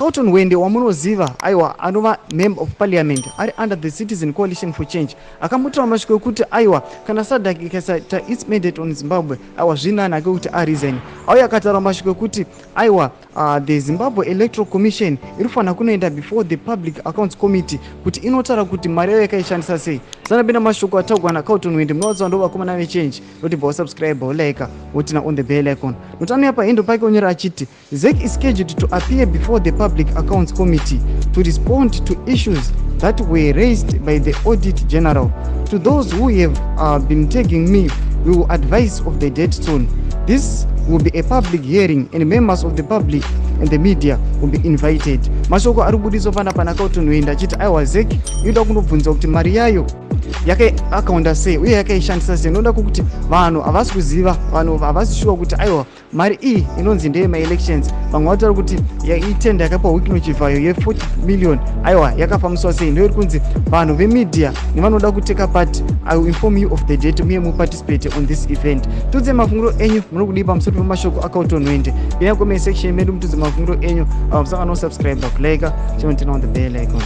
Carlton Hwende wamunoziva, aiwa, anova member of parliament ari under the Citizen Coalition for Change, akambotaura mashoko ekuti aiwa, kana SADC ikasaita its mandate on Zimbabwe, aiwa, zvinani ake kuti aresign. Auya akataura mashoko ekuti aiwa, the Zimbabwe Electoral Commission iri kufanira kunoenda before the Public Accounts Committee kuti inotaura kuti mari yayo yakaishandisa sei. Sanapinda mashoko ataurwa naCarlton Hwende. Munovaziva, ndo vakomana vechange. Notibva wasubscribe, wolike, woturn on the bell icon. Nokuti anouya pahandle pake onyora achiti, "ZEC is scheduled to appear before the Public Accounts Committee to respond to issues that were raised by the Audit General. To those who have been tagging me, we will advise of the date soon. This will be a public hearing and members of the public and the media will be invited." Mashoko ari kubudiswa panapa naCarlton Hwende achiti aiwa, ZEC inoda kundobvunza kuti mari yayo yakaakaunda sei uye yakaishandisa sei. Inoda kukuti vanhu havasi kuziva, vanhu havasi shuwa kuti aiwa, mari iyi inonzi ndeyemaelections. Vamwe vataura kuti itender yakapiwa Wicknell Chivayo ye40 million, aiwa, yakafambiswa sei. Ndo iri kunzi vanhu vemedia nevanoda kutake part, I will inform you of the date muye muparticipate on this event. Tudze mafungiro enyu, muri kudii pamusoro pemashoko aCarlton Hwende? Pinda comment section medu mutudze mafungiro enyu. Musangano, subscribe, kulike, chinoturn on the bell icon.